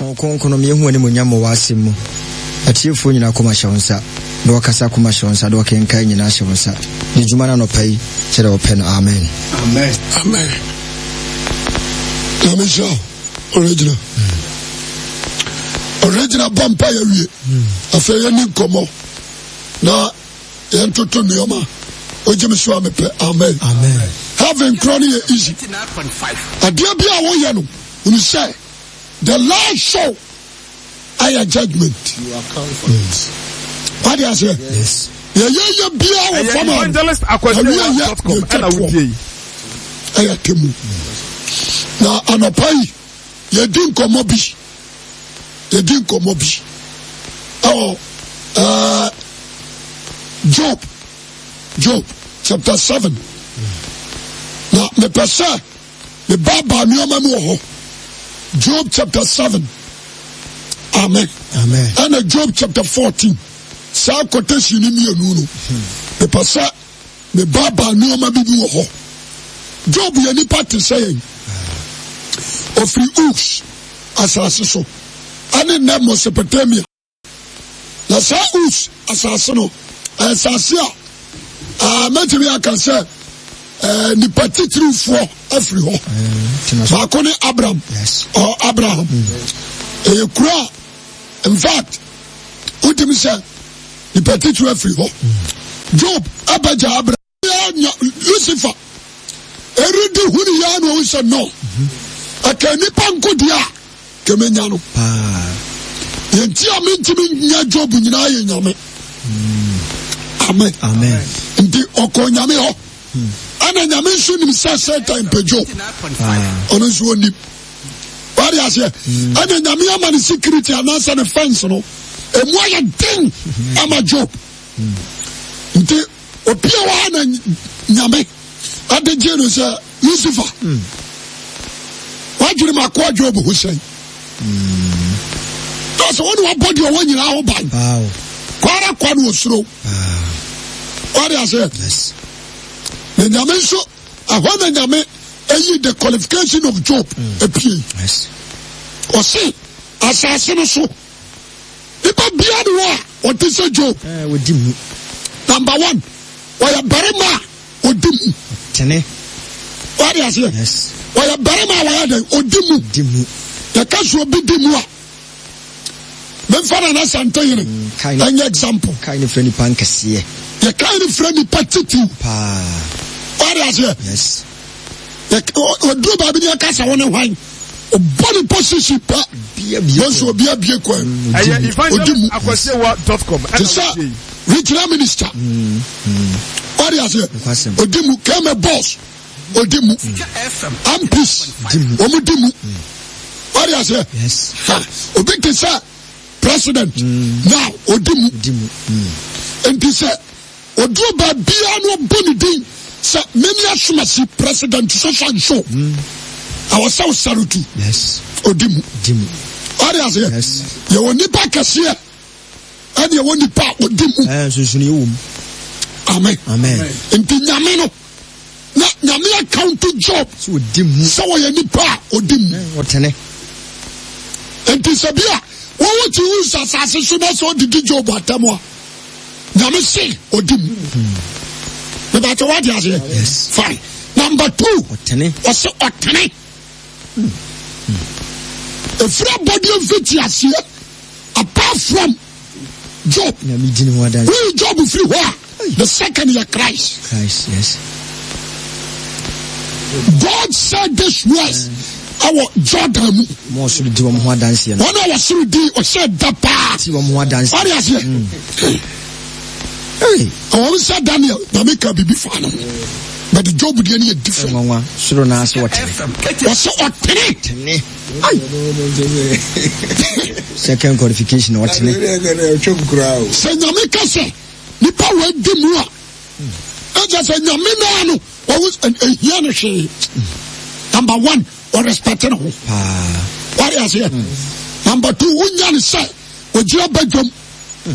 Honhom Kronkron, ma yɛhu w'animuonyam wɔ w'asɛm mu. Atiefoɔ nyinaa koma hyɛ wo nsa. Deɛ ɔkasa koma hyɛ wo nsa, deɛ ɔkenkan nyinaa hyɛ wo nsa. Di dwuma no anɔpa yi sɛdeɛ wopɛ no. Amen. Amen. Amen. Nyame nhyira wo. Ɔregyina. Ɔregyina bɔ mpa yɛ wie. Afei yɛni nkɔmmɔ na yɛntoto nneɛma. Wogye me so a mepɛ. Amen. Amen. Heaven korɔ no yɛ easy. Adeɛ bi a woyɛ no, hunu sɛ the last show ayɛ judgment. Wade aseɛ? Yɛyɛ yɛ biara wɔ fam a awie yɛ yɛtwa toɔ ɛyɛ temu. Na anɔpa yi yɛdi nkɔmmɔ bi yɛdi nkɔmmɔ bi ɛwɔ ɛɛ Job Job chapter 7. Na mepɛ sɛ mebaabaa nneɛma mu wɔ hɔ. Job chapter 7. Amen. Amen. Ɛna Job chapter 14. Saa quotation no mmienu no. Mepɛ sɛ mebaabaa nneɛma bi bi wɔ hɔ. Job yɛ nipa te sɛ yɛn. Ofiri Us asase so. Ɛne nnɛ Mesopotamia. Na saa Us asase no, ɛyɛ asase a ɛɛ mɛtumi aka sɛ ɛɛ nipa titirifoɔ afiri hɔ. Baako ne Abraham, ɔ Abraham. Ɛyɛ kuro a, in fact, wotumi sɛ nipa titiri afiri hɔ. Job abɛgya Abraham. Nya Lucifer eredi hunu ya na ohu sɛ no ɛka nipa nko deɛ a kɛmɛnya no yɛnti a mentumi nya Job nyinaa yɛ nyame. Amen. Amen. Nti ɔkɔ nyame hɔ ɛna nyame nso nim sɛ Satan pɛ Job, ɔno nso ɔnim wade aseɛ. Ɛna nyame ama ne security anaasɛ ne fence no ɛmu ayɛ den ama Job. Nti Obi a wɔha na Nyame ɛde gye no sɛ Lucifer. Mm. Wadwene ma akoa Job ho sɛn. Mm. Na sɛ wɔne wabɔ deɛ ɔwɔ nyinaa ho ban. Kwara kwa no osuro. Wade aseɛ. Na Nyame nso ɛhɔ na Nyame ɛyi the qualification of Job mm. epie. Ɔse asase no so. Nipa bia ne hɔ a ɔte sɛ Job. Ɛɛ ɔdi mu. Number one, ɔyɛ barima a ɔdi mu. Tene. Wade aseɛ? Yes. Ɔyɛ barima a wɔyɛ dɛn? Ɔdi mu. Di mu. Yɛka sɛ obi di mu a, memfa na n'asante hene mm, ɛnyɛ example. Kae ne frɛ nipa nkɛseɛ. Yɛkae ne frɛ nipa titiriw. Paa. Wade aseɛ? Yes. Ɔduru baabi ne yɛka sɛ wo ne hwan? Ɔbɔ ne position pɛ. Bɔnso obi abie kwan. Ɛyɛ Odi mu. evangelist.akwasiewa.com Te sɛ regional minister. Wade aseɛ? Odi mu. Kɛmɛ boss. Odi mu. MPs. Wɔn di mu. Wade aseɛ? Obi te sɛ president. Now odi mu. Nti sɛ Ɔduru baabiara na ɔbɔ ne din sɛ mene asomasi president so and so. Ɛwɔ sɛ wosare tu. Ɔdi mu. Ɔde aseɛ. Yɛwɔ nipa kɛseɛ ɛne ɛwɔ nipa a ɔdi mu. Amen. Nti nyame no na nyame account job sɛ wɔyɛ nipa a ɔdi mu. Nti sɛ bi a wɔwɔ ti wu asase so na sɛ ɔdidi job atɛm a nyame se ɔdi mu. Mebakyɛ wate aseɛ? Fine. Number two, ɔse ɔtene. Ɛfiri abɔdeɛ mfiti aseɛ apart from Job. Woyi Job firi hɔ a, the second yɛ Christ. Christ, yes. God said this words ɛwɔ Jordan mu. Wɔn ɔsoro di wɔn ho adanseɛ no. Wɔn a wɔsoro di ɔhyɛ da paa. Ti wɔn ho adanseɛ. Wɔde aseɛ. Ɛwɔ sɛ Daniel nyame ka biribi fa no ho. But Job deɛ no yɛ different. Nwanwa soro na ase ɔtene. Wɔsɛ ɔtene. Tene. Second qualification ɔtene. Sɛ nyame ka sɛ nipa wɔ adi mu a ɛkyɛ sɛ nyame naa no ɔwo ehia no hwee. Number one, ɔrespect ne ho. Wade aseɛ. Number two, wonya ne sɛ ogyina badwam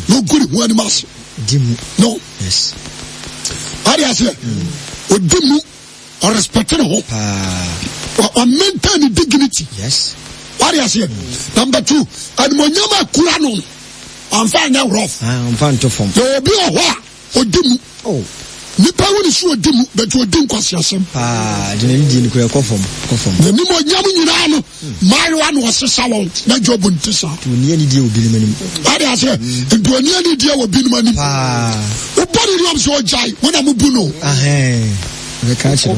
na ogu ne ho anim ase. Di mu. No. Yes. Wade aseɛ. Odi mu, ɔrespect ne ho. Ɔmaintain ne dignity. Yes. Wade aseɛ. Number two, animonyam akura no no, wamfa anyɛ rough. Ah, wamfa nto fam. Yɛwɔ obi wɔ hɔ a, ɔdi mu. Oh. Nipa hu ne so ɔdi mu, but ɔdi nkwaseasɛm. Paa, de n'ani die no kura ɛkɔ fam, kɔ fam. N'animonyam nyinaa no, mmaayewa na ɔsesa wɔn, na Job nte saa. Nti ɔni anidie wɔ binom anim. Wade aseɛ, nti ɔni anidie wɔ binom anim. Paa. Wobɔ ne nuam sɛ ɔgyae, wo na mobu no. Ahɛn. Bɛka akyerɛ wo.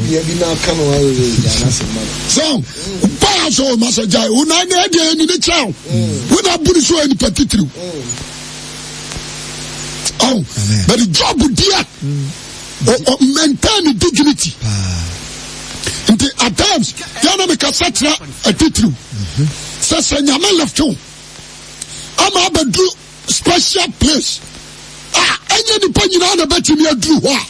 So, baa sɛ o masa gyae, wo na ɛna ɛdeɛ ɛni ne kyɛw. Wo na bu ne so ɔyɛ nipa titiriw. Oh, but job deɛ, o maintain ne dignity. Nti at times, yɛn na mekasa kyerɛ atitiriw. Sɛ sɛ nyame lift wo, ama abɛduru special place a ɛnyɛ nipa nyinaa na bɛtumi aduru hɔ a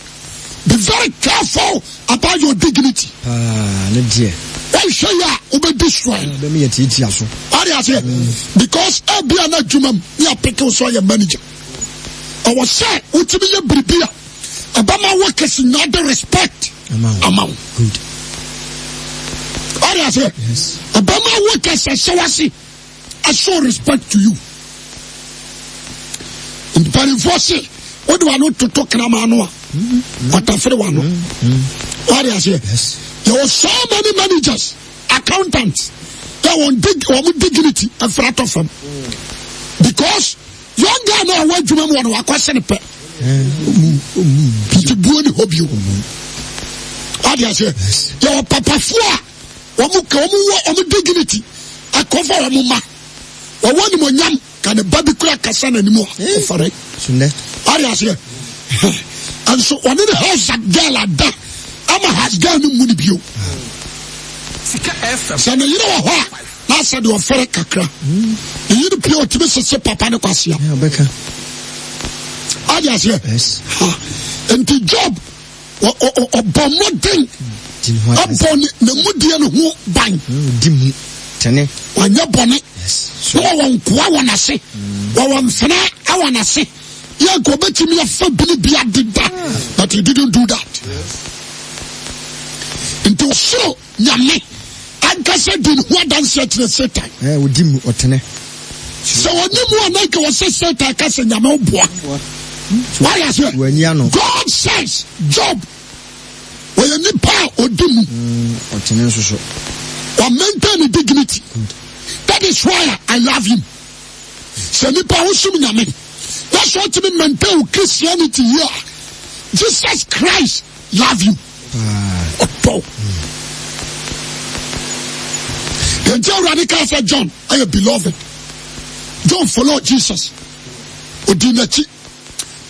be very careful about your dignity. Paa ne deɛ. Wɔnhwɛ yɛ a wobɛ destroy. Bɛmi yɛ tiatia so. Wade aseɛ mm. because ebia na adwuma mu ne apeke so ayɛ manager. Ɛwɔ sɛ wotumi yɛ biribi a ɛbɛma workers nyinaa de respect ama wo. Good. Wade aseɛ. Ɛbɛma workers ɛhyɛ wase. I show respect to you. Mpanimfoɔ se wode w'ano toto kraman no a ɔtafere w'ano. Wade aseɛ. Yɛwɔ so many managers, accountants yɛ wɔn dig wɔn dignity afira tɔ fam because young guy na ɔwɔ adwuma mu wɔ no wakɔ se ne pɛ. Nti buo ne hɔ bio. Wade aseɛ. Yɛwɔ papafoɔ a wɔn ka wɔn wɔ wɔn dignity akɔfa wɔn mma wɔwɔ animonyam ka ne ba bi kura kasa n'anim a ɔfɛre ɔde aseɛ nso ɔne ne house girl ada ama house girl no mu ne bio sɛ ne yere wɔ hɔ a na asɛ deɛ ɔfɛre kakra ne yere pie ɔtumi sese papa ne kwasea ɔde aseɛ nti job ɔbɔ mmɔden abɔ ne mudie no ho ban. Di mu tene. Wanyɛ bɔne. Na wɔwɔ nkoa wɔ n'ase. Wɔwɔ mfena wɔ n'ase. Yɛ nka obetumi afa bini bi adeda. But he didn't do that. Nti ɔsoro Nyame ankasa di ne ho adanseɛ kyerɛ Satan. Ɛɛ odi mu ɔtene. Sɛ ɔni mu a na nka wɔsɛ Satan ka sɛ Nyame ɔboa. Wayɛ aseɛ. Wanyi ano. God says Job ɔyɛ nipa a ɔdi mu. Ɔtene nso so. Wa maintain ne dignity. That is why I love him. Sɛ nipa wosom Nyame na sɛ ɔtumi maintain wo Christianity yi a Jesus Christ love you. Ɔdɔ wo. Enti Awurade kaa sɛ John ayɛ beloved. John follow Jesus. Odi n'akyi.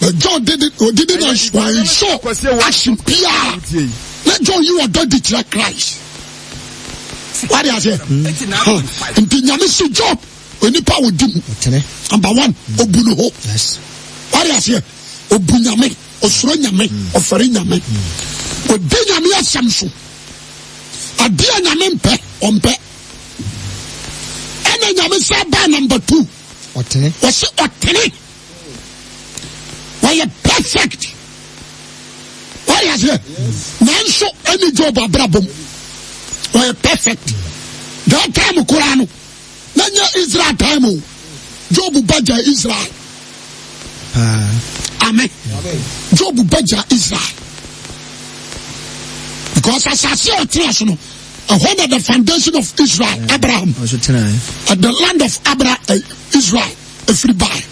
But John did it, odi ne na nso action biara. Na John yi ɔdɔ di kyerɛ Christ. Wade aseɛ. Nti Nyame si Job onipa a odi mu. Number one, obu ne ho. Wade aseɛ. Obu Nyame. Ɔsuro Nyame, ɔfɛre Nyame, ɔdi Nyame asɛm so. Adeɛ a Nyame mpɛ, ɔmpɛ. Ɛna Nyame sɛ baa number two. Ɔtene. Wɔsi ɔtene. Wɔyɛ perfect. Wɔyɛ aseɛ. Nanso ɛne Job abrabɔ mu. Wɔyɛ perfect. That time koraa no. Na nyɛ Israel time o. Job ba gya Israel. Amen. Job ba gya Israel. Because asase a ɔtena so no, ɛhɔ na the foundation of Israel, Abraham. At the land of Abraham, eh, Israel, ɛfiri bae.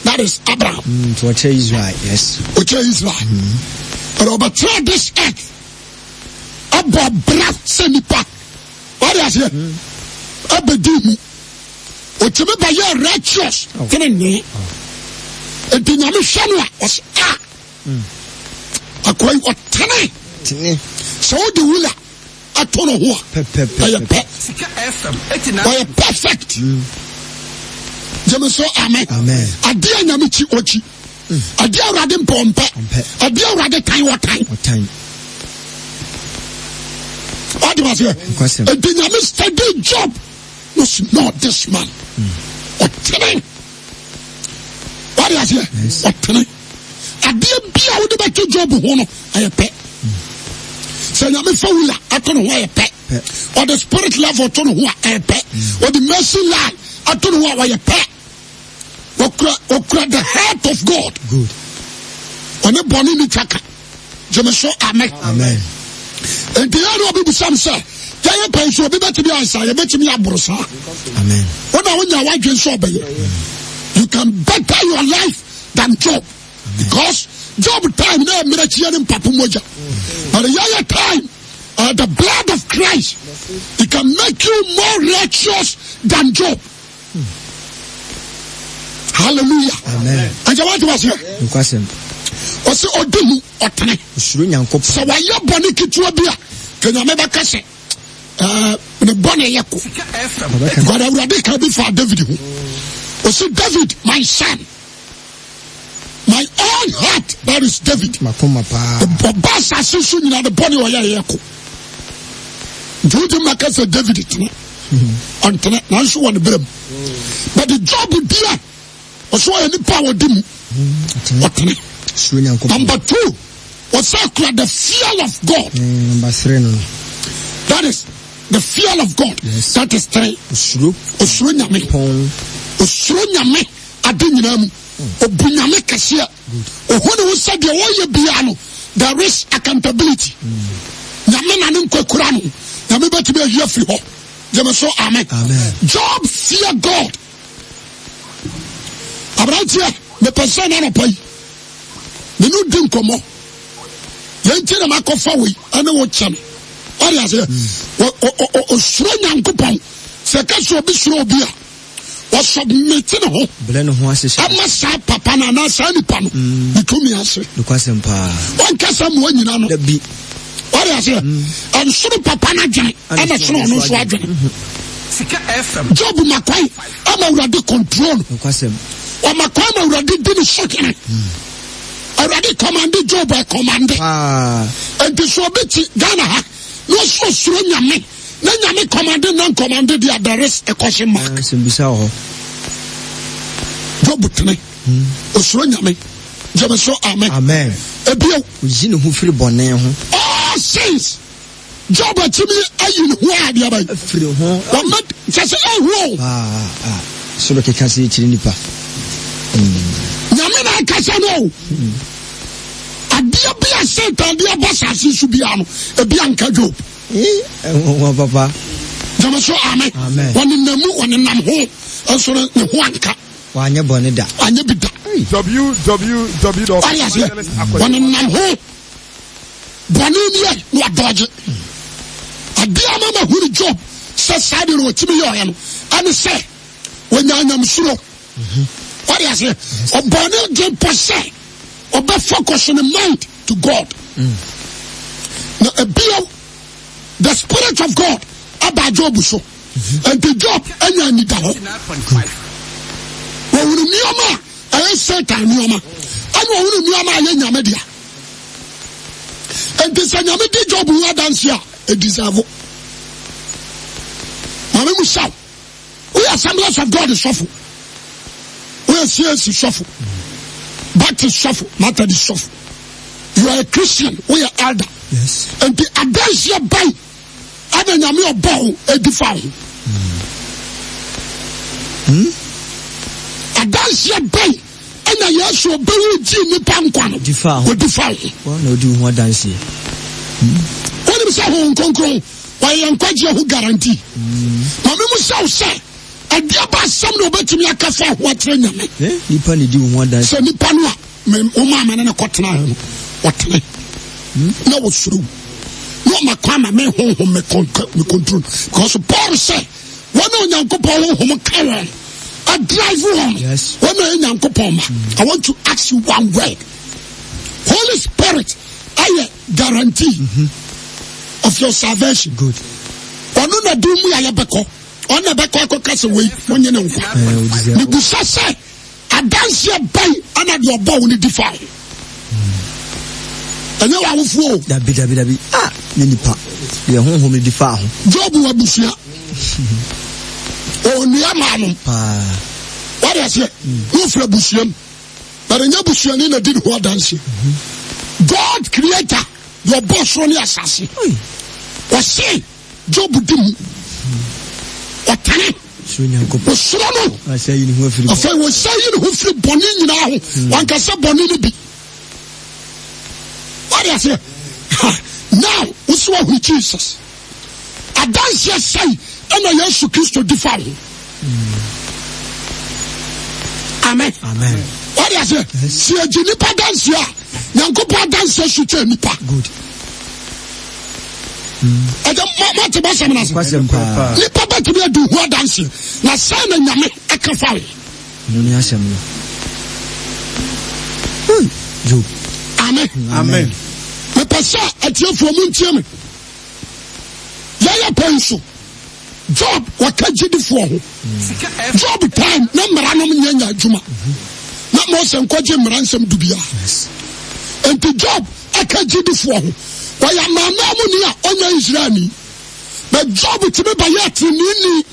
That is Abraham. Mm, to ɔkyerɛ Israel, yes. Ɔkyerɛ Israel. Mm. But ɔbɛtena this earth, abɔ bra sɛ nipa. Wade aseɛ? Ɛbɛdi mu. Ɔtumi bɛyɛ righteous tenenee. Nti Nyame hwɛ no a, ɔsɛ a. Akoa yi ɔtene. Sɛ wode wula ato no ho a, ɛyɛ pɛ. Ɔyɛ perfect. Gyeme so amen. Adeɛ a Nyame kyi ɔkyi. Adeɛ Awurade mpɛ ɔmpɛ. Adeɛ Awurade tan ɔtan. Wade ma seɛ. Nti Nyame study Job was not this man. Ɔtene. Wade aseɛ. Ɔtene. Adeɛ bi a wode bɛto Job ho no ɛyɛ pɛ. Sɛ Nyame fa wula ato ne ho ɛyɛ pɛ. Ɔde spirit level to ne ho a ɛyɛ pɛ. Ɔde mercy line ato ne ho a ɔyɛ pɛ. Ɔkura ɔkura the heart of God. Good. Ɔne bɔne ne twa ka. Gyeme so amen. Amen. Nti yɛn na obi bisa m sɛ yɛyɛ pɛn so obi bɛtumi ayɛ saa yɛbɛtumi aboro saa. Amen. Wo na wonya w'adwene sɛ ɔbɛyɛ. You can better your life than Job. Because Job time na mmerɛkyeɛ ne mpapo mogya. But yɛyɛ time uh, the blood of Christ it can make you more righteous than Job. Hallelujah. Amen. Ɛnkyɛ wate waseɛ. Nkwasɛm. Ɔsɛ ɔdi mu ɔtene. Osuro Nyankopɔn. Sɛ wayɛ bɔne ketewa bi a, ka Nyame bɛka sɛ ɛɛ ne bɔne yɛ ko. God Awurade ka bi fa David ho. Ɔsɛ David my son. My own heart that is David. Makoma paa. Ɔba asase so nyina ne bɔne ɔyɛ yɛ ko. Nti wogye maka sɛ David tene. Ɔntene nanso wɔ ne berɛ mu. But Job deɛ ɔsɛ ɔyɛ nipa a ɔdi mu. Ɔtene. Number two, ɔsɛ kura the fear of God. Number three no. That is the fear of God. Yes. That is three. Osuro. Osuro nyame. Osuro nyame. Ade nyinaa mu. Obu Nyame kɛseɛ. Ohu ne ho sɛ deɛ ɔyɛ biara no, there is accountability. Nyame na ne nkwa kura no. Nyame bɛtumi ayi afiri hɔ. Gyeme so amen. Job fear God. Aberanteɛ, mepɛ sɛ na anɔpa yi, me no di nkɔmmɔ. Yɛn nti na makɔfa wei ɛne wo kyɛ no. Ɔde aseɛ, osuro Nyankopɔn. Sɛ ɛka sɛ obi suro obi a, ɔsubmit ne ho brɛ ne ho ase hyɛ ama saa papa no anaa saa nipa no mm. ne tumi ase. Nokwasɛm paa. Ɔnkasa mmoa nyina no. Dabi. Ɔde aseɛ mm. ɛnsono papa no adwene ɛna sono ɔno nso adwene. Mm-hmm. Sika FM. Job ma kwan ama awurade control. Nokwasɛm. Ɔma kwan ma awurade di ne so hene. Mm. Awurade kɔmande Job ɛkɔmande. Nti so obi te Ghana ha na ɔsoro soro nyame. Na nyame kɔmande na nkɔmande deɛ there is a question mark. Ah, sɛmbisa wɔ hɔ. Job tene. Hmm. Osuro nyame. Gyeme so amen. Amen. Ebio. Oyi ne ho firi bɔne ho. All sins. Job atumi ayi ne ho adeɛ bɛyi. Afiri ho. Wɔmɛ kyɛ sɛ ɛhu o. Paa ah, soro keka sɛ akyiri nipa. Hmm. Nyame na akasa no o. Hmm. Adeɛ bi a Satan de aba saase so biara no, ebi anka Job. Ee, ɛnwanwa papa. Gyeme so amen. Amen. Wɔnenam mu, wɔnenam ho, nso no ne ho anka. Wanyɛ bɔne da. Wanyɛ bi da. www. Wate aseɛ? Wɔnenam ho, bɔne nie na wadɔgye. Adeɛ a mama hunu Job sɛ saa deɛ no wɔtumi yɛ ɔyɛ no, ɛne sɛ wɔnya nyamesuro. Wate aseɛ? Ɔbɔɔ ne adwene pɔ sɛ ɔbɛ focus ne mind to God. Mm. Na ebio, the spirit of God aba Job so. Mm-hmm. Nti Job anya anidahɔ. Wɔhunu nneɛma a ɛyɛ Satan nneɛma, ɛna wɔhunu nneɛma a ɛyɛ Nyame dea. Nti sɛ Nyame di Job ho adanse a, ɛdeserve. Maame mu saw. Woyɛ Assemblies of God sɔfo, woyɛ CAC sɔfo, Baptist sɔfo, Methodist sɔfo. You are a Christian, woyɛ elder. Yes. Nti adanseɛ bɛn ɛna nyame ɔbɔ ho edi fa ho. Hmm? Adanseɛ bɛn ɛna Yesu ɔbɛwu gye nipa nkwa no Odi fa ho. odi fa ho. Wɔn na odi ho adanseɛ. Wonim sɛ Honhom Kronkron ɔyɛ yɛn nkwagyeɛ ho guarantee. Ma me mu sɛ wo sɛ ɛdeɛ ba asɛm na ɔbɛtumi aka fa ho akyerɛ Nyame. Eh, nipa na edi wo ho adanseɛ. Sɛ nipa no a me wo maa me ne no kɔtena ho no ɔtene na wɔsuro wo na ɔma kwan ma me honhom me me control because Paul sɛ wɔn a Onyankopɔn honhom ka wɔn adrive wɔn Yes. wɔn a ɛyɛ Nyankopɔn ma. I want to ask you one word. Holy Spirit ayɛ guarantee mm -hmm. of your salvation. Good. Ɔno na di mu a yɛbɛkɔ. Ɔno na bɛkɔ akɔka sɛ wei wonye ne nkwa. Eh, Mebusa sɛ adanseɛ bɛn ana deɛ ɔbɔ wo no di fa ho. Ɛnyɛ w'awofoɔ o. Dabi dabi dabi. Ah, ne nipa. Deɛ honhom no di fa ho. Job wɔ abusua. Onua maa no. Paa. Wade aseɛ. Wofiri abusua mu. But ɛnyɛ busuani na di ne ho adanseɛ. God creator deɛ ɔbɔ soro ne asase. Ɔse Job di mu. Ɔtene. Ɔsuro no. Afei wɔsan yi ne ho firi bɔne nyinaa ho. Wankasa bɔne no bi. Wade aseɛ. Now, wosi wahunu Jesus. Adanseɛ sɛn ɛna Yesu Kristo di fa ho? Amen. Wade aseɛ. Si egye nipa adanseɛ a, Nyankopɔn adanseɛ so kyɛ nipa. Good. Ɛdɛ mate bɛsɛm no ase. Nipa bɛtumi adi ho adanseɛ na sɛn na Nyame ɛka fa ho. Ɛno ne asɛm no. Job. Amen. Amen. Mepɛ sɛ atiefoɔ mu ntie me. Yɛyɛ pɛn so. Job wɔka gyidifoɔ ho. Job time na mmara nom nyɛ nya adwuma. Na Mose nkɔgye mmara nsɛm du biara. Nti Job ɛka gyidifoɔ ho. Wɔyɛ amanaman mu ni a ɔnyɛ Israelni. But Job tumi bɛyɛ teneneeni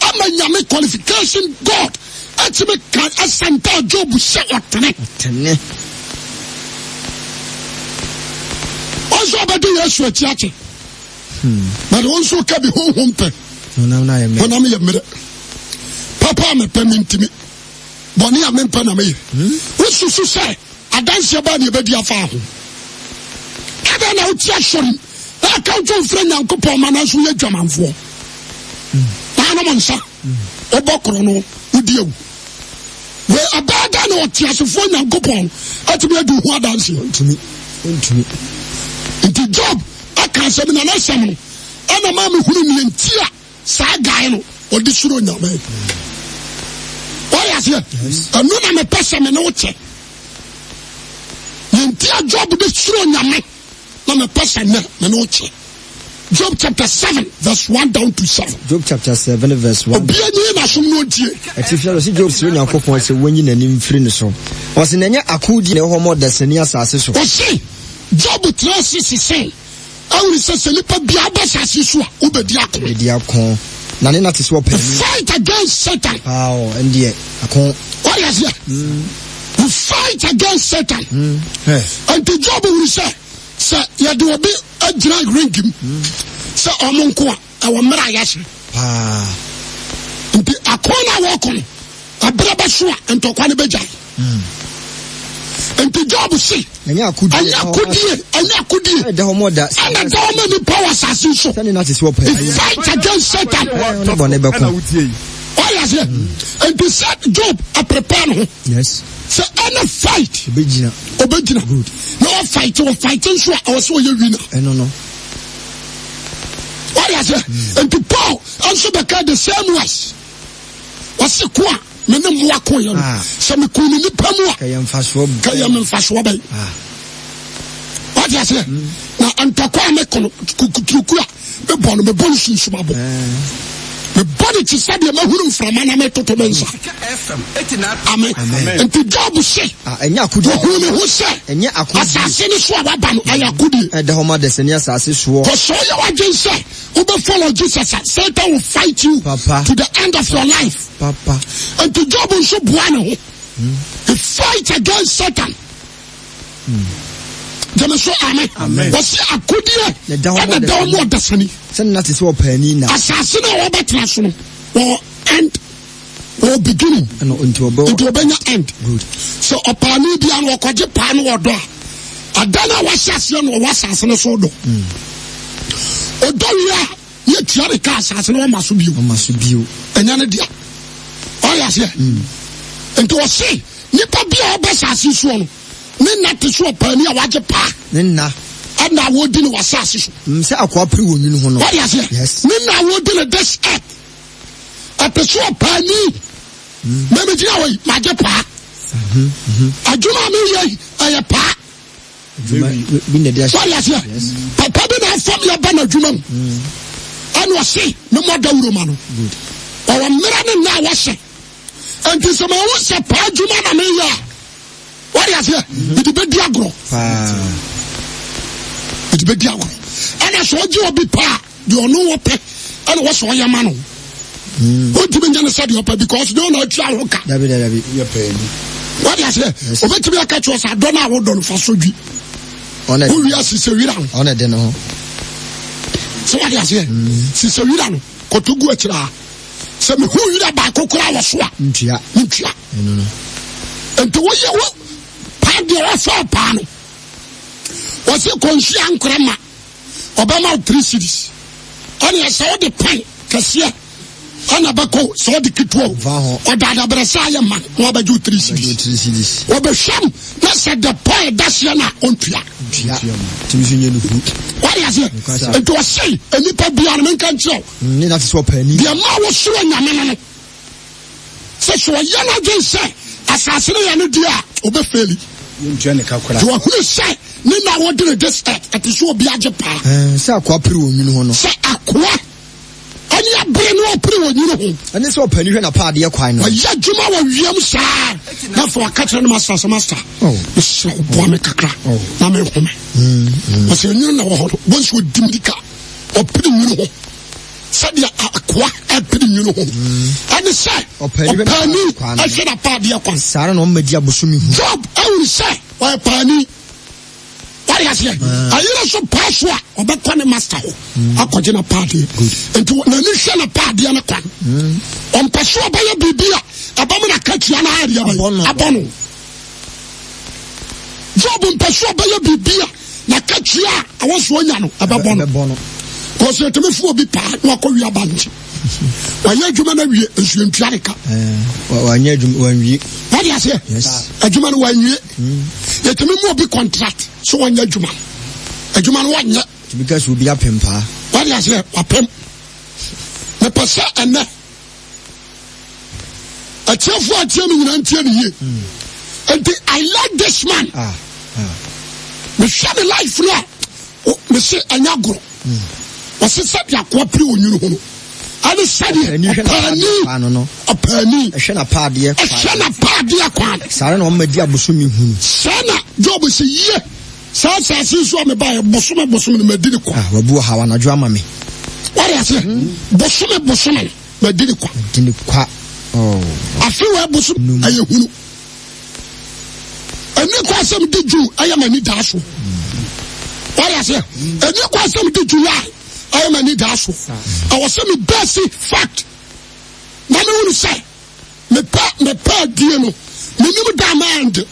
ama Nyame qualification God ɛtumi ka ɛsɛnta Job sɛ ɔtene. Ɔtene. Ɔnso ɔbɛdi Yesu akyi akyɛ. But wɔn nso ka bi honhom pɛ. Honam yɛ mmerɛ. Papa a mepɛ mentimi. Bɔne a mempɛ na meyɛ. Wosusu sɛ adanseɛ baa ne ɛbɛdi afa ho. Adɛn na wote asɔre mu na aka wotwo mfrɛ Nyankopɔn ma nanso woyɛ dwamanfoɔ? Na anom nsa, wobɔ korɔ no, wodi awu. Wei ɛbɛyɛ dɛn na ɔteasefoɔ Nyankopɔn atumi adi ho adanseɛ? Ntumi, ntumi. Nti Job aka asɛm na n'asɛm no ɛna maa mehunu nea nti a saa guy no ɔde suro Nyame. Wɔyɛ aseɛ, ɛno na mepɛ sɛ me ne wo kyɛ. Nea nti a Job de suro Nyame na mepɛ sɛ nnɛ me ne wo kyɛ. Job chapter 7 verse 1 down to 7. Job chapter 7 verse 1. Obi anyi n'asom no ntie. Atifi no sɛ Job suro Nyankopɔn sɛ wɔnyi n'anim mfiri ne so. Ɔse na ɛnyɛ akodie na ɛwɔ hɔ ma ɔdasani asase so. Ɔse Job tena ase sesei ahunu sɛ sɛ nipa biara ba asase so a wobɛdi ako. Bɛdi ako. Na ne na te sɛ ɔpaani. Fight against Satan. Paa o, ɛndeɛ ako. Wɔde aseɛ. You fight against Satan. Nti Job hunu sɛ sɛ yɛde obi agyina ring mu sɛ ɔmo nko a ɛwɔ mmerɛ a yɛahyɛ. Paa. Nti ako no a wɔko no ɛberɛ bɛso a ntɔkwa no bɛgyae. Nti Job se ɛnyɛ akodie ɛnyɛ akodie ɛnyɛ akodie ɛna ɛda hɔ ma ɔda ɛna ɛda hɔ ma nipa wɔ asase so. Sɛne na te sɛ ɔpɛ He fight against Satan. Ɔne bɔne bɛko. Ɔyɛ aseɛ. Nti sɛ Job aprepare ne ho. Yes. Sɛ ɛne fight. Obɛgyina. Obɛgyina. Good. Na ɔfight ɔfight nso a ɛwɔ sɛ ɔyɛ winner. Ɛno no. Ɔyɛ aseɛ. Nti Paul nso bɛka the same words. Ɔse ko a me ne mmoa ko yɛ no Ah. sɛ mekuu ne nipa mu a Kɛyɛ mfasoɔ bɛn. kɛyɛ me mfasoɔ bɛn. Ah. Wate aseɛ? Na ntɔkwa a meko no kuturuku a mebɔ no mebɔ no sunsum abo. Mebɔ no te sɛ deɛ mahunu mframa na metoto me nsa. Amen. Nti Job se Ah, ɛnyɛ akodie. wɔhuu ne ho sɛ Ɛnyɛ akodie. asase no so a waba no ɛyɛ akodie. Ɛda hɔ ma desani asase soɔ. Kɔsɛ ɔyɛ w'adwene sɛ wobɛ follow Jesus a, Satan will fight you Papa. to the end of your life. Papa. Nti Job nso boa ne ho. He fight against Satan. Gyeme so amen. Wɔsi akodie Na ɛda hɔ ma ɛna da hɔ ma ɔdasani. Sɛ nna te sɛ ɔpaani na. Asase no a wɔbɛtena so no wɔ end wɔ beginning. Ɛna nti ɔbɛ. Nti ɔbɛnya end. Good. Sɛ ɔpaani bia no ɔkɔgye paa no ɔdɔ a ada no a wahyɛ aseɛ no ɔwɔ asase no so dɔ. Ɔdɔ wie a yɛtua ne ka asase no ɔma so bio. Ɔma so bio. Ɛnyɛ ne dea. Ɔyɛ aseɛ. Nti ɔse nipa bi a ɔbɛ asase soɔ no ne nna te so ɔpaani a wagye paa. Ne nna. Ɛna a wɔdi no wɔ asase so. Sɛ akoa pere wɔ nwunu ho no. Wɔde aseɛ. Yes. Ne nna a wɔdi no this earth. Ɛte so ɔpaani. Mɛmɛ gyina hɔ yi, magye paa. Adwuma a meyɛ yi, ɛyɛ paa. Adwuma bi na ɛde ahyɛ. Wɔde aseɛ. Yes. Papa bi na afam yɛ ba n'adwuma mu. Ɛna ɔse, memmɔ dawuro ma no. Good. Ɔwɔ mmerɛ ne nna a wɔhyɛ. Nti sɛ mahu sɛ paa adwuma na meyɛ a, wɔde aseɛ, mede bɛdi agorɔ. Paa. Mede bɛdi agorɔ. Ɛna sɛ ɔgye obi paa, deɛ ɔno wɔpɛ ɛna wɔsɛ ɔyɛ ma no. Wontumi nyɛ no sɛ deɛ ɔpɛ because deɛ ɔna atua ho ka. Dabi dabi. Wɔde aseɛ, obɛtumi aka kyerɛ sɛ adɔ no a wodɔ no fa so dwi. Ɔna Wowie ase sɛ wira ho. ɔna de ne ho. Sɛ wade aseɛ, sisɛ wira no kɔtɔ gu akyire a, sɛ mehu wira baako koraa wɔ so a, Ntua. mentua. Ɛno no. Nti woyɛ wo paa deɛ wɔfɛ paa no, wɔse kɔnhyia nkorɛ ma ɔbɛma wo 3 cities. Ɛne sɛ wode pan kɛseɛ ɛna bɛkɔ sɛ ɔde ketewa o ɔda adabrɛ sɛ ayɛ ma na wabɛgye wo 3 cities. Wɔbɛhwɛm na sɛ the pɔn ɛda seɛ no a ɔntua. Wade aseɛ nti ɔse nnipa biara no menka nkyerɛ wo deɛ ma wosoro nyame no no sɛ sɛ ɔyɛ no adwen sɛ asase no yɛ no deɛ a ɔbɛfeli. Nti wahunu sɛ ne na wɔde ne this earth ɛte sɛ obi agye paa. Sɛ akoa pere wɔ nwunu ho no. Sɛ akoa ɛne abere ne ɔpere wɔ nwunu ho. Ɛne sɛ ɔpani hwɛ n'apaadeɛ kwan no. Ɔyɛ adwuma wɔ wiem saa na afei ɔka kyerɛ ne masta sɛ masta oh. mesrɛ wo boa me kakra oh. na menhome. Ɔsɛ nwunu na wɔ hɔ no wɔnso ɔdi mirika ɔpere nwunu ho sɛdeɛ akoa ɛpere nwunu ho ɛne sɛ Ɔpaani hwɛ ɔpaani kwan no. ɛhwɛ n'apaadeɛ kwan. Saa ara na ɔmma di abosome hu. Job ahunu sɛ ɔyɛ paani. Wade aseɛ? Ayere so paa so a ɔbɛkɔ ne master hɔ akɔgye n'apaadeɛ. Nti n'ani hwɛ n'apaadeɛ no kwan. Ɔmpɛ so ɔbɛyɛ biribi a ɛbɛma n'akatua no ayɛ deɛ bɛn? Abɔ no. Job mpɛ so ɔbɛyɛ biribi a n'akatua a ɛwɔ so ɔnya no ɛbɛbɔ no. Kɔsɛ yɛtumi fo obi paa na wakɔ wia bankye. Wayɛ adwuma no awie nso yɛntua ne ka. Wanyɛ adwuma wanwie. Wade aseɛ? Adwuma no wanwie. Yɛtumi mu obi contract so wanyɛ adwuma. Adwuma no wanyɛ. Tumi ka sɛ obi apem paa. Wade aseɛ? Wapem. Mepɛ sɛ ɛnɛ atiefoɔ atie me nyinaa ntie ne yie. Nti I like this man. Ah, ah. Mehwɛ ne life no a mese ɛnyɛ agorɔ. Ɔse sɛdeɛ akoa pere onwunu ho no, ɛne sɛdeɛ ɔpaani ɔpaani ɛhwɛ n'apaadeɛ ɛhwɛ n'apaadeɛ kwan. Saa ara na ɔma di abosome hunu. Saa na Job se yie saa asase so a mebaeɛ bosome bosome no madi ne kwa. Ah, wabu ɔhaw anadwo ama me. Wade aseɛ hmm. Bosome bosome no madi ne kwa. Madi ne kwa. Oh. Afe wɔ bosome ɛyɛ hunu. Ɛni kwan sɛ mede June ɛyɛ m'ani daa so. Wade aseɛ? Ɛni kwan sɛ mede July ɛyɛ m'ani daa so. Ɛwɔ sɛ me bɛsi fact na mehunu sɛ mepɛ mepɛ adie no menim da ma ɛnde.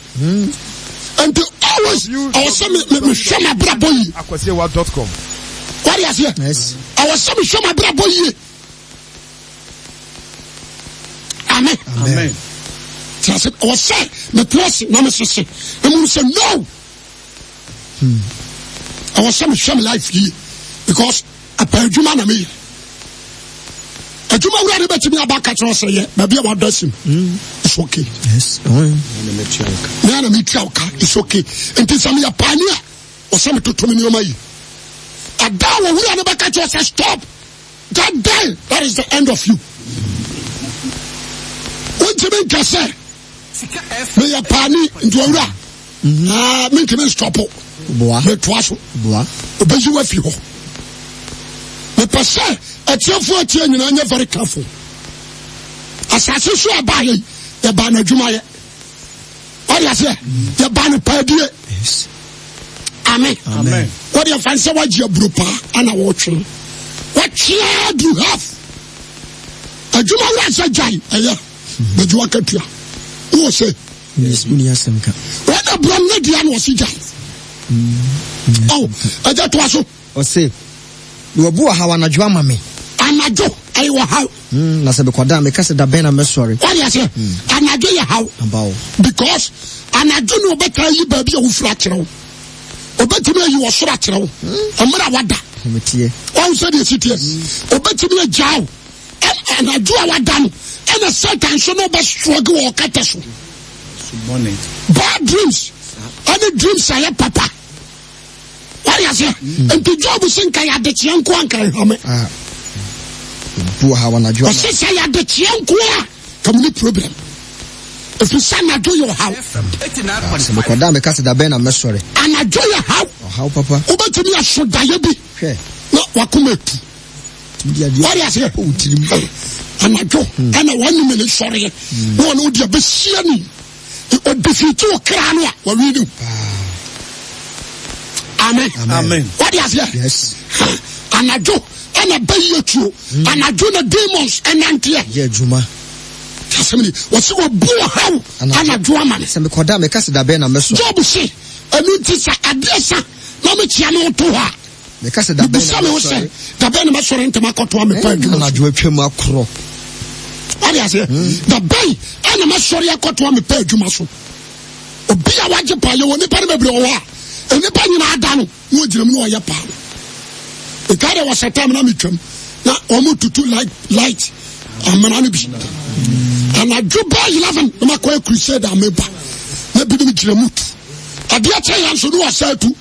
Nti always ɛwɔ sɛ mehwɛ m'abrabɔ yie. Akwasiwa.com. Wade aseɛ? Ɛwɔ sɛ mehwɛ m'abrabɔ yie. Amen. Amen. Kyerɛ sɛ ɔwɔ sɛ metena ase na mesese na mu sɛ no. Ɛwɔ sɛ mehwɛ me life yie because apɛ adwuma na meyɛ. Adwuma wura ne bɛtumi aba ka kyerɛ sɛ yɛ baabi a wadɔ asim. It's okay. Yes. Me na metua wo ka. It's okay. Nti sɛ meyɛ paani a ɔsɛ metoto me nneɛma yi. Ada a wɔwura no bɛka kyerɛ sɛ stop. That day, that is the end of you. Wontumi nka sɛ meyɛ paani nti owura mhm. ah, mentumi nstɔpo metoa so obɛyi wo afi hɔ. Mepɛ sɛ atiefoɔ atie nyinaa nyɛ very careful. Asase so ɛbaa yɛ yɛbaa no adwumayɛ. Wade aseɛ yɛbaa no paadie. Amen. Wode ɛfa sɛ woagye aburo paa ana wɔtwe no. Wɔtwea duru half. Adwuma wura sɛ gyae ɛyɛ. Bɛgye wakatua. Wowɔ sɛ. Wɔn aburo no deɛ na wɔsi gyae. Ɔw ɛgya toa so. Ɔse, Na wabu ɔhaw anadwo ama me. Anadwo, ɛyɛ ɔhaw. Mm, na sɛ mekɔda a, meka sɛ da bɛn na mɛsɔre. Wade aseɛ? Mm. Anadwo yɛ haw. Aba o. Because anadwo na ɔbɛtaa yi baabi a wofiri akyerɛ wo. Ɔbɛtumi ayi ɔsoro akyerɛ wo. Mm. Mmerɛ a wada. Ahometeɛ. Wahu sɛ deɛ ɛsi teɛ. Mm. Ɔbɛtumi agyaa wo. Anadwo a wada no, ɛna Satan so na ɔbɛstrɔge wɔ ɔkɛtɛ so. Bad dreams. Ɛne dreams a ɛyɛ papa. Wari aseɛ? Nti Job se nka yɛ adekyeɛ nko a nka ɛhame. Ah. Bu ha wanadwo. Ɔse sɛ yɛ adekyeɛ nko a ka mu ne problem. Ɛfiri sɛ anadwo yɛ ɔhaw. Ah, sɛ mekɔda a meka sɛ da bɛn na mɛsɔre. Anadwo yɛ haw. Ɔhaw papa. Wobɛtumi aso daeɛ bi. Hwɛ. Na wakoma atu. Wari aseɛ? Anadwo ɛna wɔne me ne sɔreɛ. Na ɔne wo deɛ bɛhyia ni. Ɔdefeat wo kra no a wawi no. Amen. Amen. Wade aseɛ? Yes. Anadwo ɛna bɛyɛ tuo. Anadwo na demons ɛnanteɛ. Yɛ adwuma. Asɛm ni, wɔsi wɔbu ɔhaw anadwo ama me. Sɛ mekɔda a, meka sɛ dabɛn na mɛsɔre. Job se, ɛno nti sɛ adeɛ sa na mekyea me ho to hɔ a, Meka sɛ dabɛn mebisa na me ho sɛ, mɛsɔre. dabɛn na mɛsɔre ntɛm akɔtoa me pa adwuma so. Anadwo atwam akorɔ. Wade aseɛ? Dabɛn ɛna mɛsɔre akɔtoa me pa adwuma so. Obi a wagye pa, yɛwɔ nnipa no bebree wɔ hɔ a, nnipa nyinaa da no. na ɔgyina mu na ɔyɛ paa no mekae dɛ wɔsɛ tam na metwam na wɔn tutu light light amena no bi anadwo bɛɛ 11 na makɔyɛ crusade a meba na binom gyina mu tu adeɛ kyɛ yɛn nso ne wɔsɛ atu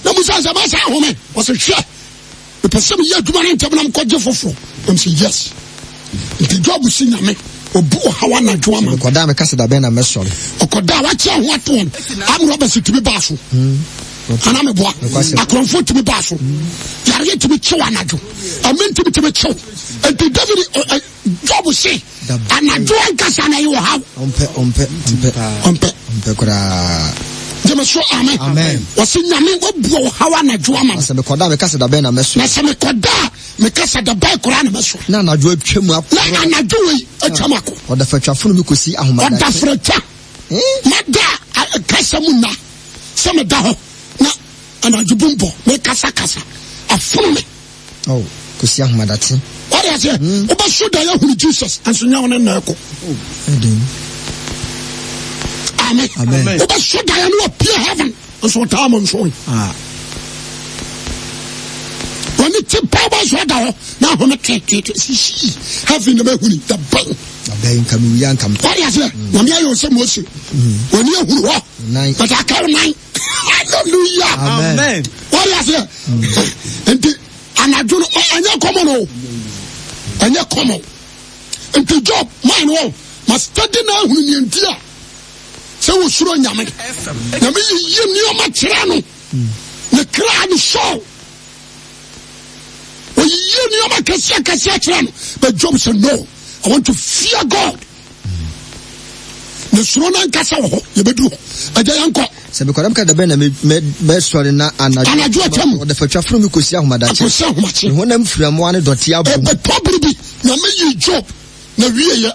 na musa sɛ masa ahome wɔsɛ hwɛ mepɛ sɛ meyɛ adwuma no ntɛm na mekɔgye foforɔ na mesɛ yes nti job si nyame obu ɔhaw anadwo ama mekɔda meka sɛ dabɛn na mɛsɔre ɔkɔda a wakyɛ ho ato wɔn amorɔ bɛsi tumi baa so hmm. Ana meboa? Akorɔmfoɔ tumi baa so. Yareɛ tumi kyew anadwo. Ɛme ntumi tumi kyew. Nti David Job se anadwo ankasa na ɛyɛ ɔhaw. Ɔmpɛ ɔmpɛ ɔmpɛ ɔmpɛ ɔmpɛ koraa. Gyeme so amen. Amen. Wɔsi nyame wabu ɔhaw anadwo ama. Na sɛ mekɔda meka sɛ dabɛn na mɛso. Na sɛ mekɔda meka sɛ dabɛn koraa na mɛso. Na anadwo atwa mu akɔ. Na anadwo wei atwa mu akɔ. Ɔdafatwa funu mi kɔsi ahomadakye. Ɔdafratwa. Mada kasa mu nna. Sɛ meda hɔ na anadwo bum bɔ, mekasakasa, afono me. Oh, kɔsi ahomadakye. Wade aseɛ, hmm. wobɛso da yɛhunu Jesus, nso nyɛ wo ne nna ɛkɔ. Oh, ɛden. Amen. Amen. Wobɛso da yɛ ne wapie heaven, nso ɔtaa mo nso. Ah. Wɔne te paa bɔ nso ada hɔ na ahome tetete sisi heaven na mahuni da bɛn. Da bɛn nka mewia nka. Wade aseɛ, hmm. nyame ayɛ wo sɛ Mose. Hmm. Wɔne ahunu hɔ. Nan. But aka wo nan. Hallelujah. Amen. Wɔde aseɛ. Nti anadwo no ɛnyɛ kɔmɔ no ɛnyɛ kɔmɔ. Nti Job maa no wɔn ma steady na ahunu nea nti a sɛ wosuro nyame. Nyame yiyi nneɛma kyerɛ no. Ne kra ne soul. Oyiyi nneɛma kɛseɛ kɛseɛ kyerɛ no. But Job said no, I want to fear God. Na suro no ankasa wɔ hɔ, yɛbɛduru hɔ. Agya yɛnkɔ. Sɛ mekɔda meka dabɛn na mɛsɔre na anadwo. Anadwo atwam. Ɔdafatwa funu mi kɔsi ahomadakye. Akɔsi ahomakye. Me honam firi amoa ne dɔte abom. Ɛbɛtɔ bere bi, Nyame yii Job na wieɛ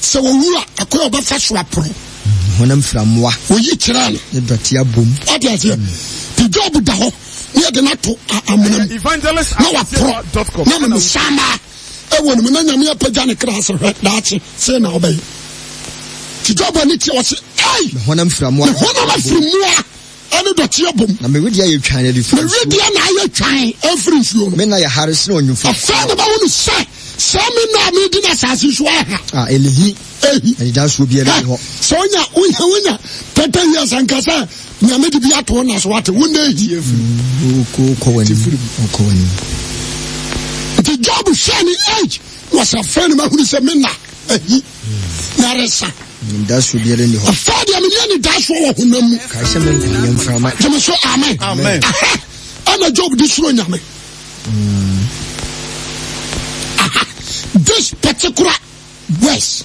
sɛ ɔwu a, ɛkwan a ɔbɛfa so aporɔ. Me honam firi amoa. Wɔyi kyerɛɛ no. Ne dɔte abom. Wate aseɛ? Nti Job da hɔ na yɛde no ato amena mu na waporɔ na memesamaa. Ɛwɔ ne mu na Nyame apagya ne kra sɛ hwɛ daakye sei na wobɛyɛ. Nti Job ani teɛ ɔse ei! Me honam firi amoa. Me honam afiri mmoa ɛne dɔteɛ bom. Na me wedeɛ ayɛ twan afiri nsuo. Me wedeɛ na ayɛ twan afiri nsuo no. Me nna yɛ hare sene ɔnwomfoɔ. Afei na bɛhunu sɛ saa me nna a medi no asase so aha. A ɛlehi. Ehi. Anidasoɔ biara nni hɔ. Sɛ wonya wonya wonya 30 years anka sɛ Nyame de bi ato wo nna so wate wo nna ehi. Wokɔ w'anim wokɔ w'anim. Nti Job hwɛ ne age na ɔsɛ afei na mahunu sɛ me nna ahi na ɛresa. Anidasoɔ biara nni hɔ. Afei deɛ menni anidasoɔ wɔ honam mu. Kae sɛ me nkwa yɛ mframa. Gyeme so amen. Amen. Aha ɛna Job de suro Nyame. Aha this particular Verse.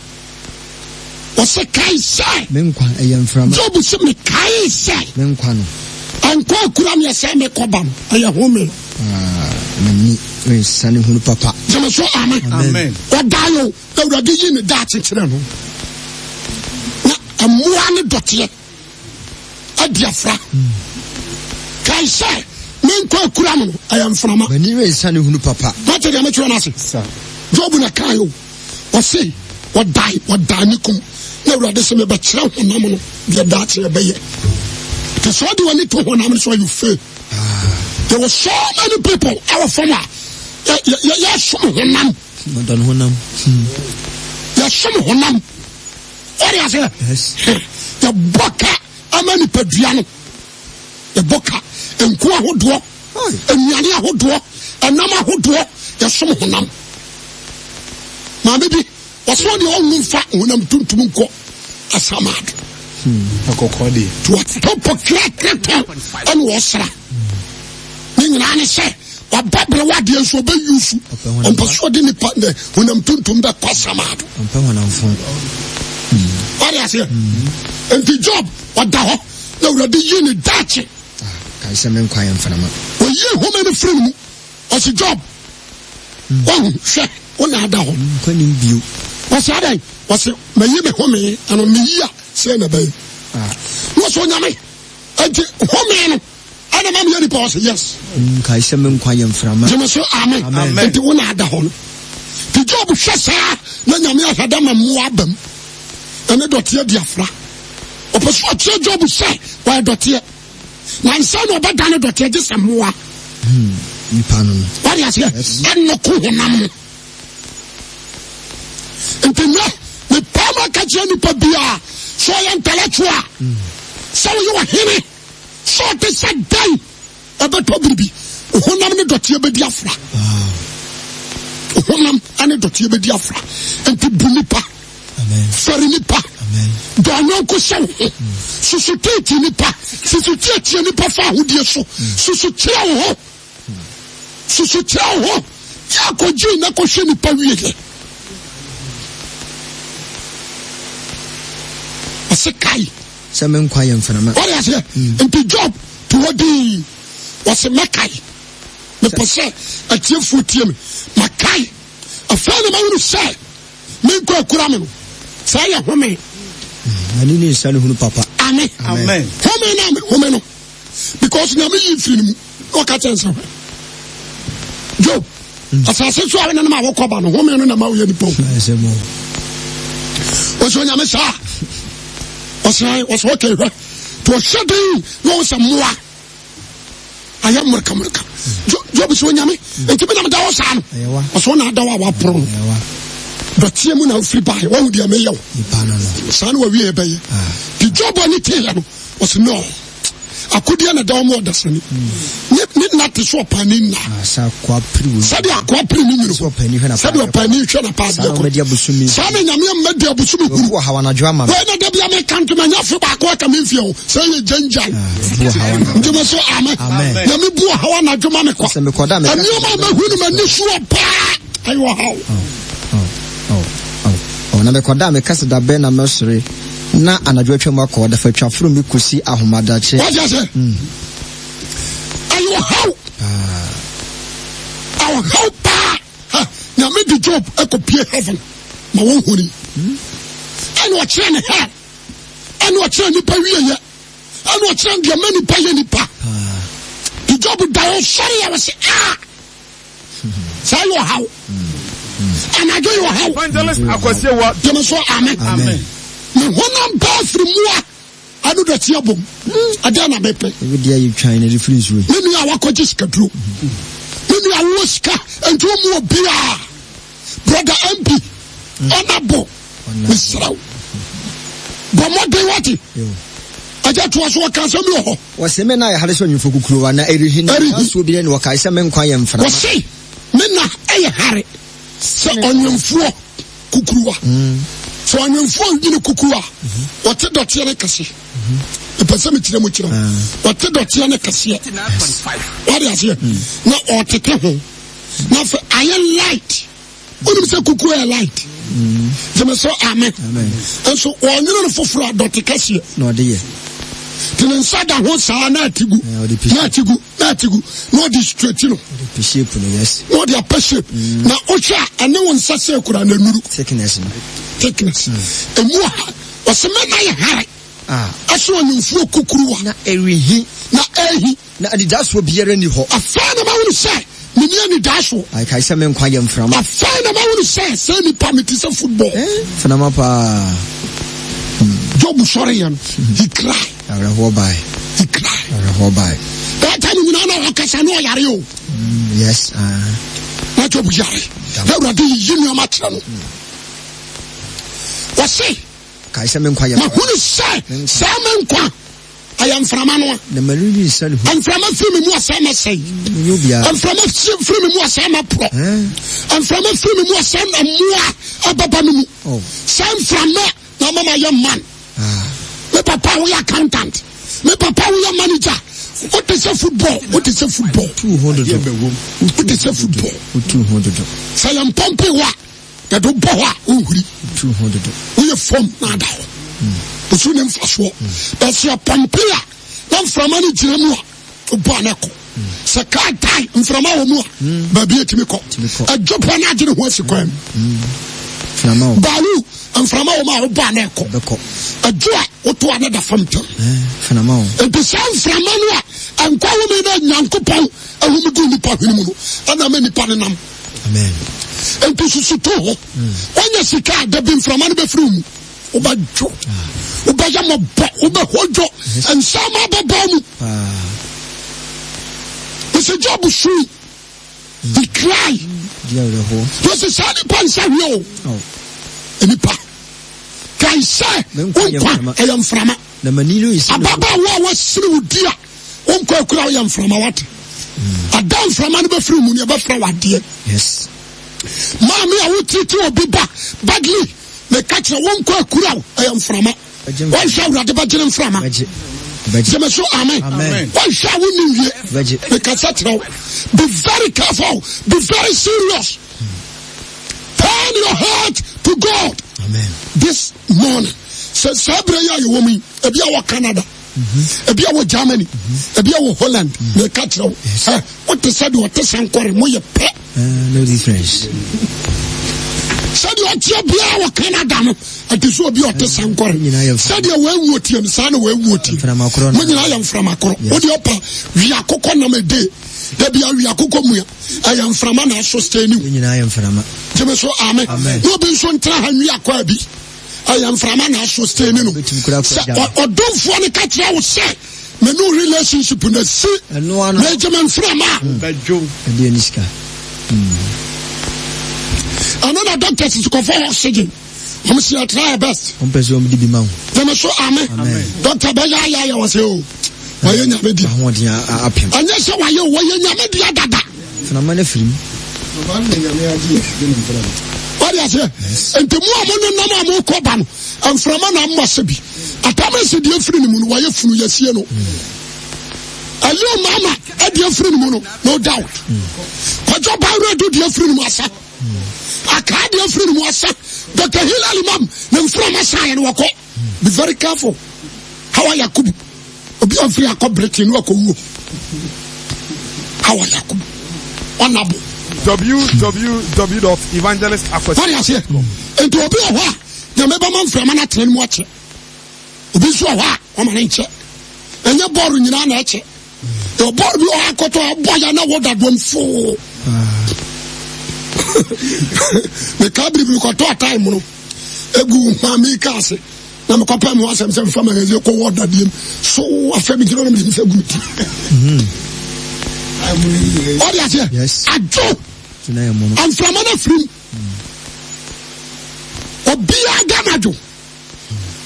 Ɔsɛ kae sɛ. Me nkwa ɛyɛ mframa. Job sɛ mekae sɛ. Me nkwa no. Nkwa akura me ɛsɛ mekɔ ba no ɛyɛ home no. Ah, m'ani rensane hunu papa. Gyeme so amen. Amen. Ɔdae o, Awurade yi ne daakye kyerɛ no. Na mmoa ne dɔteɛ. adi afra. Kae sɛ me nkwa akura me no, ɛyɛ mframa. M'ani rensa ne hunu papa. Wate deɛ mekyerɛ no ase? Job na kae o. Ɔse ɔdae, ɔdaa ne kum. Na Awurade sɛ mebɛkyerɛ honam no deɛ daakye ɛbɛyɛ. Te sɛ ɔde w'ani to honam no so a you fail. There were so many people ɛwɔ fam a yɛsom honam. Yɛsom honam. Wɔde aseɛ. Yɛbɔ ka ama nipadua no. Yɛbɔ ka nku ahodoɔ, nnuane ahodoɔ, ɛnam ahodoɔ, yɛsom honam. Maame bi, wɔsɛ ɔdeɛ ɔnwu mfa honam tuntum nkɔ asamado. Akɔkɔɔ deɛ. Nti wɔtɔ pɔkra kratɔ ɛna wɔsra. Ne nyinaa ne sɛ waba berɛ wadeɛ nso ɔbɛ yusu. Ɔmpɛ so ɔde nipa ne honam tuntum bɛkɔ asamado. Ɔmpɛ honam fo. Wade aseɛ. Nti Job ɔda hɔ na Awurade yi ne daakye. Kae sɛ me nkwa yɛ mframa. Ɔyi home no firi ne mu. Ɔsi Job, wahu hwɛ wo na ada hɔ. Nkwa nim bio. Ɔsi adɛn? Ɔsi mayi me home ɛno meyi a sɛ na ɛbɛyɛ. Ah. Na ɔsi onyame nti home no ɛna ma meyɛ nipa ɔsi yes. Nkae sɛ me nkwa yɛ mframa. Gyeme so amen. Nti wo na ada hɔ no. Nti Job hwɛ saa na nyame ahwɛ da ma mmoa abam ɛne dɔteɛ di afra. Ɔpɛ so ɔkyerɛ Job sɛ ɔyɛ dɔteɛ. Na ansa na ɔbɛdane dɔteɛ gye sɛ mmoa. Hmm, nipa no no. Wade aseɛ ɛnoko honam no. Nti nnɛ mepaa mu aka kyerɛ nipa biara sɛ ɔyɛ intellectual sɛ ɔyɛ ɔhene sɛ ɔte sɛ dɛn ɛbɛtɔ biribi honam ne dɔteɛ bɛdi afra. Honam ne dɔteɛ bɛdi afra. Nti bu nipa. Fɛre nipa. Dɔ ɔyɔnko sɛ wo ho. Susu teetee nipa. Susu tiatia nipa fa ahodie so. Susu kyerɛ wo ho. Susu kyerɛ wo ho. Yɛ akɔgye na kɔhwɛ nipa wie yɛ. Ɔse kae. Sɛ me nkwa yɛ mframa. Wɔde aseɛ. Nti Job to hɔ dii. Wɔse mɛkae. Mepɛ sɛ atiefoɔ tie me. Makae. Afei na mahunu sɛ Me nkwa akura me no, sɛ ɛyɛ home. M'ani ne nsa no hunu papa. Amen. Amen. Home na me home no. Because nyame yi firi ne mu. Na ɔka kyɛn sɛ hwɛ. Job, asase so a wo nanom a wɔkɔ ba no, home no na ma woyɛ nipa o. Ɔsɛ onyame saa. Ɔsɛ ɔsɛ ɔkɛ hwɛ. To ɔhyɛ den na ɔsɛ mmoa. ayɛ mmerɛkammerɛka job sɛ onyame nti me na meda hɔ saa no ɔsɛ wo na ada hɔ a woaporɔ no dɔteɛ mu na wofiri baeɛ woahu deɛ meyɛ wo saa na wawie bɛyɛ nti job ani teeɛ no ɔsɛ no akodeɛ na da wɔn ɔdasani ne ne nna te so ɔpaani nna sɛdeɛ akoa pere ne nwunu sɛdeɛ ɔpaani hwɛ na paadeɛ kɔ saa na nyame amma di abosomi huru wei na da bia meka ntoma nya afe baako aka me mfie ho sɛ yɛ gyangyan nti so amen nyame bu ɔhaw anadwo ma me kwa nneɛma a mahu no m'ani soɔ paa ɛyɛ ɔhaw na mekɔda a meka sɛ da bɛn na mɛsɔre na anadwo atwam akɔ ɔdafa twa foro mi kɔsi ahomadakye wate ase ɛyɛ ɔhaw ɔhaw paa nyame de job ɛkɔpie heaven ma wɔhuni ɛna ɔkyerɛ ne hell ɛna ɔkyerɛ nipa wieyɛ ɛna ɔkyerɛ deɛ ma nipa yɛ nipa nti job da hɔ sɔre a wɔsɛ a saa yɛ ɔhaw anadwo yɛ ɔhaw Evangelist Akwasi Awuah. Gyeme so amen me honam baa firi mmoa ano dɔte abom ɛdɛn na mepɛ me nua a wakɔgye sikaduro me nua wowɔ sika nti wo mu obiaa brother mp ɔnabo mesrɛ wo bɔ mmɔden wate agya toa so ɔka asɛm bi wɔ hɔ wɔse me na yɛ hare sɛ ɔnwemfo kukuruwa na ɛrehi na asuo bi ne wɔkae sɛ me nkwa yɛ mframa wɔse me na ɛyɛ hare sɛ ɔnwemfoɔ kukuruwa sɛ ɔnwemfoɔ nwene kukuruwa wɔte dɔteɛ no kɛse mepɛ sɛ mekyerɛ mu kyerɛ wɔte dɔteɛ no kɛseɛ wade aseɛ na ɔtete ho na afei ayɛ light wonim sɛ kukuo yɛ light gyeme so amen nso wɔnwene no foforɔ a dɔte kɛseɛ na ɔde yɛ nti ne nsa da ho saa na ate gu na ate gu na ate gu na ɔde straight no shape no yes na ɔde apɛ shape mm. na wohwɛ a ɛne wo nsa sɛ kura na nuru thickness no thickness ɛmu mm. ha ɔsɛ mɛna yɛ hare ah. ɛso ɔnwomfoɔ kukuruwa na ɛrehi na ɛrehi Na anidasoɔ biara nni hɔ. Afei na mahunu sɛ menni anidasoɔ. Kae sɛ me nkwa yɛ mframa. Afei na mahunu sɛ sɛ nipa mete sɛ football. Eh, mframa paa. Job sɔre yɛ no, he cry. Awerɛhoɔ bae. He cry. Awerɛhoɔ bae. That time nyinaa na ɔkasa na ɔyare o. Mm, yes. Uh. Na Job yare. Na Awurade yiyi nneɛma kyerɛ no. Wɔse. Kae sɛ me nkwa yɛ. Mahunu sɛ saa me nkwa. Ɛyɛ mframa no a. Na m'ani nsa ne hu. Mframa firi me mu asɛe m'asɛe. Menyɛ obiara. Mframa firi me mu asɛe m'aporɔ. Mframa firi me mu asɛe mmoa ɛbɛba me mu. Oh. Sɛ mframa na ama ma yɛ man. Ah. Me papa woyɛ accountant. Me papa woyɛ manager. Wote sɛ football. Wote sɛ football. Tu ho dodo. Wote sɛ football. Wotu ho dodo. Sɛ yɛn pɔmpe wa. Yɛde wo bɔ hɔ a wonhuri. Woyɛ fam na ada hɔ. Osu ne mfasoɔ. Bɛsɛ yɛpɔmpe a na mframa no gyina mu a wobɔ a na ɛkɔ. Sɛ kaa tae mframa wɔ mu a, baabi etumi kɔ. Ɛdwo pɛ na agye ne ho asi kwan mu. Baalu mframa wɔ mu a wobɔ a na ɛkɔ. Ɛdwo a woto a na da fam ntɛm. Nti saa mframa no a nkwa home na Nyankopɔn ahome gu nipa hwene mu no ɛna ama nipa no nam. Nti susu to ho. Woanya sika a dabi mframa no bɛfiri mu. Wobɛdwo, wobɛyɛ mɔbɔ, wobɛhodwo, nsɛm abɛbɔ mu. Mr. Job sui, he cry. Yɛsɛ saa nipa nsa hwɛ o. Nipa, kae sɛ wo nkwa ɛyɛ mframa. Ababaawa a wasiri wo di a wo nkwa akura woyɛ mframa wate. Ada mframa no bɛfiri mu no yɛbɛfrɛ wo adeɛ. Maame a wotiriti obi ba badly meka kyerɛ wo nkɔ akura wo ɛyɛ mframa wɔnhwɛ awurade bɛgyene mframa gyeme so amen wɔnhwɛ a wonni nwie mekasa kyerɛ wo be very careful be very serious turn your heart to God amen. this morning sɛ saa berɛ yi a yɛwɔ mu yi ebi a wɔ Canada ebi a wɔ Germany ebi a wɔ Holland meka kyerɛ wo ɛ wote sɛ deɛ ɔte sankɔre moyɛ pɛ no difference. Sɛdeɛ ɔteɛ biara wɔ Canada no, ɛte sɛ obi a ɔte sankɔre. Sɛdeɛ wɔawuo teɛ no, saa na wɔawuo teɛ. Mo nyinaa yɛ mframa korɔ. Wode ɔpa wi akokɔ nam ɛde. Da bi awi akokɔ mua. Ɛyɛ mframa na aso stay ni. Gyeme so amen. Na obi nso ntena ha nwi akɔ abi. Ɛyɛ mframa na aso stay ni no. Sɛ ɔdomfoɔ no ka kyerɛ wo sɛ me ne relationship na si megye me mframa a ɛdeɛ ne sika ɛno na doctors kɔfa oxygen wɔn si ɛtra yɛ best wɔn pɛ sɛ wɔn de bi ma wo gyeme so ame doctor bɛyɛ ayɛ ayɛ wɔ sɛ o wɔyɛ nyame di ahoɔden apem ɛnyɛ sɛ wɔyɛ o wɔyɛ nyame di adada mframa no afiri mu wɔde aseɛ nti mu a mo nenam a mo kɔ ba no mframa na mmɔ se bi atamese deɛ firi ne mu no wɔyɛ funu yɛsie no ɛlio mama ɛdeɛ firi ne mu no no doubt kwadwo bawura deɛ firi ne mu asa akaa deɛ firi ne mu asa Dr. Hilal Imam ne mframa saa yɛ no wɔkɔ be very careful Hawa Yakubu obi a ɔfiri akɔ Britain no akɔwuo Hawa Yakubu ɔnabo www.evangelist Wade aseɛ nti obi wɔ hɔ a nyame bɛma mframa no atena no mu akyɛ obi nso wɔ hɔ a ɔma no nkyɛ ɛnyɛ bɔɔlo nyinaa na ɛkyɛ yɛ bɔɔlo bi wɔ hɔ akɔtɔ abɔ ya na wɔda dɔm foo meka biribiri kɔtɔ atae mu no egu maame ka ase na mekɔpɛ mu asɛm sɛ mfa magazine kɔ wɔ dadeɛ mu so afɛ me gyina no mede sɛ gu me ti ɔde aseɛ adwo mframa no afirim obiara da anadwo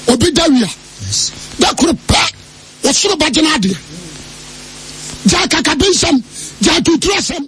obi da wia da koro pɛ wɔsoro bɛgyina adeɛ gya kakabensɛm gya tuturu asɛm.